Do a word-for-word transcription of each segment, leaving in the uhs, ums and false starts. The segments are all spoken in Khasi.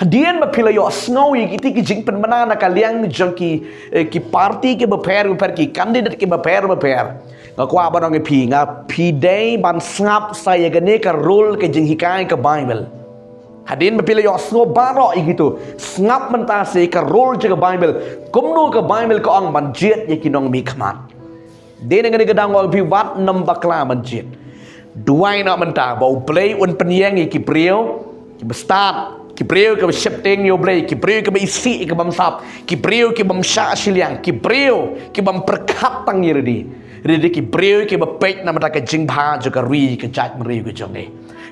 Hadien ba phi la ïohsngew ïa kiti ki jingpynbna na ka liang jong ki, eh, ki parti ki bapher bapher, ki candidate ki bapher bapher, nga kwah ban ong ïa phi, nga phi dei ban sngap sa ïa kane ka rule ka jinghikai ka Baibl. Hadien ba phi la ïohsngew baroh ïa kito, sngap mynta sa ïa ka rule jong ka Baibl. Kumno ka Baibl ka ong ban jied ïa ki nongmihkhmat. Dei na kane ka daw nga ong ïa phi, wat nym bakla ban jied. Duwai noh mynta ba U Blei un pynïeng ïa ki briew kiba stad, ki briew kiba sheptieng ïa U Blei, ki briew kiba isih ïa ka bamsap, ki briew ki bym shah shiliang, ki briew ki bym pyrkhat tang ïa lade. Hynrei ki briew kiba peit na bynta ka jingbha jong ka ri ka jaitbynriew ka jong ngi.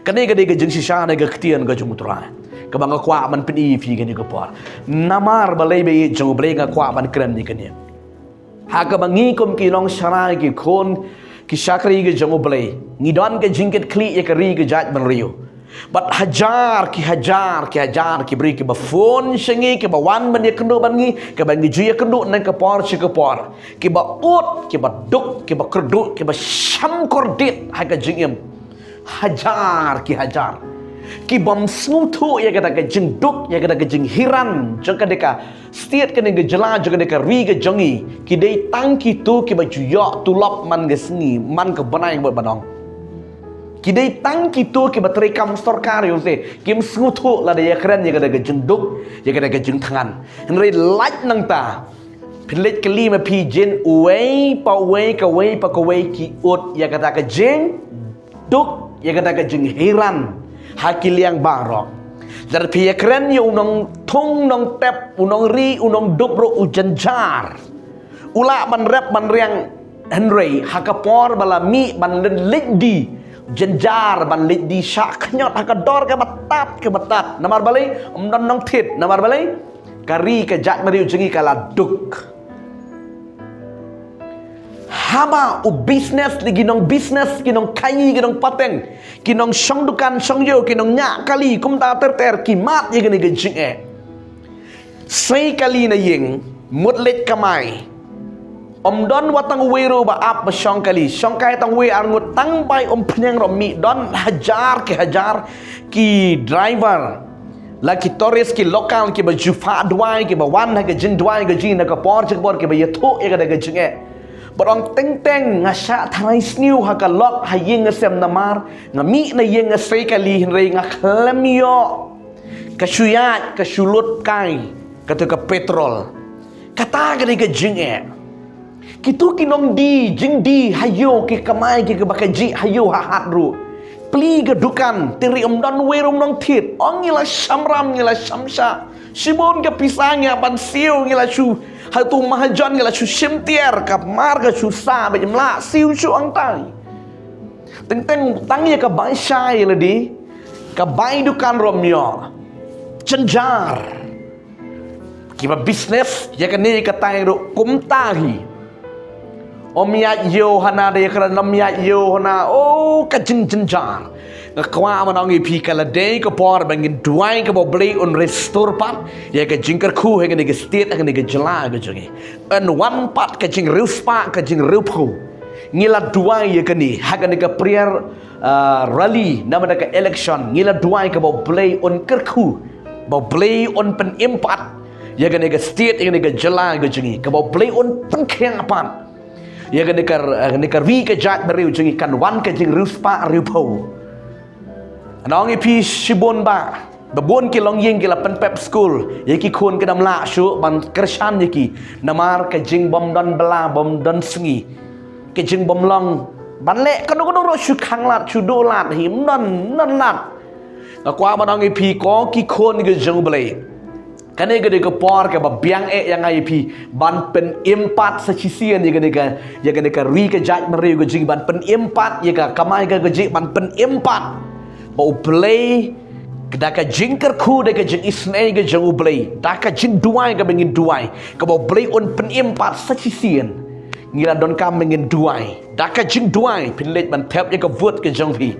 Kane ka dei ka jingshisha ne ka ktien ka jong U Trai kaba nga kwah ban pyni ïa phi kane ka por. Namar balei ba ïeit jong U Blei nga kwah ban kren ïa kane. Ha kaba ngi kum ki nongsharai, ki khun ki shakri ki jong U Blei, ngi don ka jingkitkhlieh ïa ka ri ka jaitbynriew. Bad hajar ki hajar ki hajar ki briew kiba phone sha ngi, kiba wan ban ïakynduh bad ngi, kiba ngi ju ïakynduh na ka por sha ka por, kiba ud, kiba duk, kiba kyrduh, kiba sham kordit ha ka jingim. Hajar ki hajar ki bym sngewthuh ïa kata ka jingduk, ïa kata ka jinghiran jong kane ka state, kane ka jylla, jong kane ka ri ka jong ngi. Ki dei tang kito kiba ju ïoh tulop man ka sngi, man ka bnai, bad ba dang. Ki dei tang kito kiba trei kam sorkar, ïoh se kim sngewthuh lada ïa kren ïa kata ka jingduk, ïa kata ka jingthngan. Hynrei lait nangta, pynleit kylli ma phi jin, uwei pa uwei, kawei pa kawei ki ud ïa kata ka jing duk, ïa kata ka jinghiran ha ki liang baroh. Lada phi ïa kren ïa u nongthung nongtep, u nongri, u nongdup ruh, u jynjar, u lah ban rep ban riang, hynrei ha ka por ba la mih ban leit, leit die, jynjar ban leit die shah khñiot ha ka dor kaba tad kaba tad. Namar balei? Ym don nongthied. Namar balei? Ka ri ka jaitbynriew jong ngi ka la duk. Haba u business, ki nongbisnes, ki nongkhaïi, ki nongpateng, ki nongshong dukan shong ïew, ki nongñiah kali, kumta ter ter, ki mad ïa kane ka jingeh. Sei kali na ïing, mut leit kamai, ym don wat tang uwei ruh ba ap ba shong kali. Shong kai tang uwei ar ngut, tang bai umphniang ruh mih. Don hajar ki hajar ki driver, la ki tourist, ki local, kiba ju phah duwai, kiba wan ha ka jingduwai ka jong ngi na ka por sha ka por, kiba ïathuh ïa kata ka jingeh. Bad ong, teng teng nga shah tharai sniew ha ka lok, ha ïing ha sem, namar nga mih na ïing, nga sei kali, hynrei nga khlem ïoh ka shu ïaid, ka shu lut kai kata ka petrol. Kata ka dei ka jingeh. Kito ki nongdie, jingdie ha ïew, ki kamai ki kaba kajih ha ïew ha hat ruh. Plie ka dukan, te ri ym don uwei ruh u nongthied. Ong ngi la shamram, ngi la shamshah. Shibun ka pisa ngi hap ban siew, ngi la shu, ha utu mahajon ngi la shu shim tiar, ka mar ka shu sah, ba ym lah siew shuh hangtai. Teng teng tang ïa ka bai shai lade, ka bai dukan ruh ym ïoh. Jynjar. Kiba business ïa kane ka tai ruh kumta hi. Ym ïaid ïew hana, da ïakren ym ïaid ïew hana. Oh, ka jingjynjar. Nga kwah ban ong ïa phi, ka la dei ka por ba ngin duwai kaba U Blei un restore pat ïa ka jingkyrkhu ha kane ka state, ha kane ka jylla ka jong ngi. Yn wan pat ka jingriewspah, ka jingriewphew. Ngi la duwai ïa kane ha kane ka prayer, ah, rally namar ka election. Ngi la duwai kaba U Blei un kyrkhu, ba U Blei un pynim pat ïa kane ka state, ïa kane ka jylla ka jong ngi, kaba U Blei un pynkhiah pat ïa kane ka, ïa kane ka ri ka jaitbynriew jong ngi, kan wan ka jingriewspah riewphew. Nga ong ïa phi, shibun ba, ba bun ki longïing ki la pynpep skul ïa ki khun, kim lah shuh ban kyrshan ïa ki namar ka jingbym don bylla bym don sngi, ka jingbym long ban leh kano kano ruh, shu khang lad, shu duh lad hi, ym don, ym don lad. Nga kwah ban ong ïa phi, ko ki khun ka jong U Blei, kane ka dei ka por kaba biang eh ïa nga ïa phi ban pynim pat sa shisien ïa kane ka, ïa kane ka ri ka jaitbynriew ka jong ngi, ban pynim pat ïa ka kamai ka kajih, ban pynim pat. Ba U Blei, da ka jingkyrkhu, da ka jingisynei ka jong U Blei, da ka jingduwai kaba ngin duwai, kaba U Blei un pynim pat sa shisien. Ngi la donkam ba ngin duwai. Da ka jingduwai phin leit ban thep ïa ka vote ka jong phi,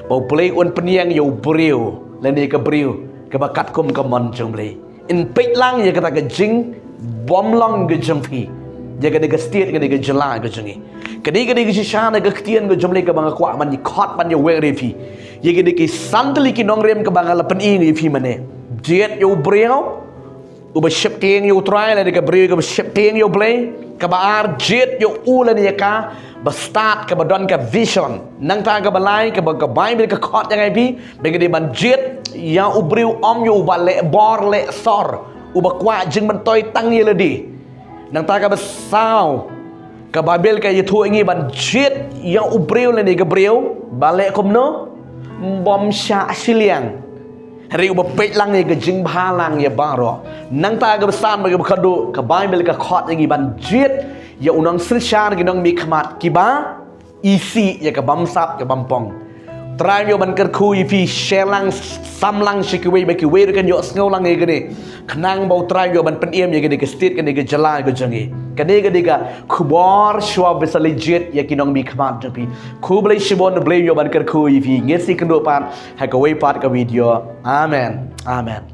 ba U Blei un pynïeng ïa u briew lane ka briew kaba katkum ka mon jong U Blei. Yn peit lang ïa kata ka jingbymlong ka jong phi ïa kane ka state, kane ka jylla ka jong ngi. Kane, kane ka shisha na ka ktien ka jong U Blei kaba nga kwah ban ïa khot ban ïa weng ïa phi. Ïa kine ki san tylli ki nongrim kaba nga la pyni ïa phi mynne. Jied ïa u briew uba sheptieng ïa u Trai lane ka briew kaba sheptieng ïa u Blei. Kaba ar, jied ïa u lane ïa ka ba stad, kaba don ka vision. Nangta kaba lai, kaba ka Bible ka khot ïa ngi ba ngi dei ban jied ïa u briew, ym ïa uba leh bor leh sor, uba kwah jingmyntoi tang ïa lade. Nangta kaba saw, ka Bible ka ïathuh ïa ngi ban jied ïa u briew lane ka briew ba leh kumno? Bym shah shiliang. Hynrei uba peit lang ïa ka jingbhalang ïa baroh. Nangta kaba san bad kaba khatduh, ka Bible ka khot ïa ngi ban jied ïa u nongsynshar, ki nongmihkhmat kiba isih ïa ka bamsap ka bampong. Trai ïoh ban kyrkhu ïa phi, share lang, sam lang sha kiwei ba kiwei ruh kin ïohsngew lang ïa kane. Khnang ba u Trai ïoh ban pynim ïa kane ka state, kane ka jylla ka jong ngi. Kane ka dei ka khubor shuwa ba sa leit jied ïa ki nongmihkhmat jong phi. Khublei shibun, Blei ïoh ban kyrkhu ïa phi. Ngin sa ïakynduh pat ha kawei pat ka video. Amen. Amen.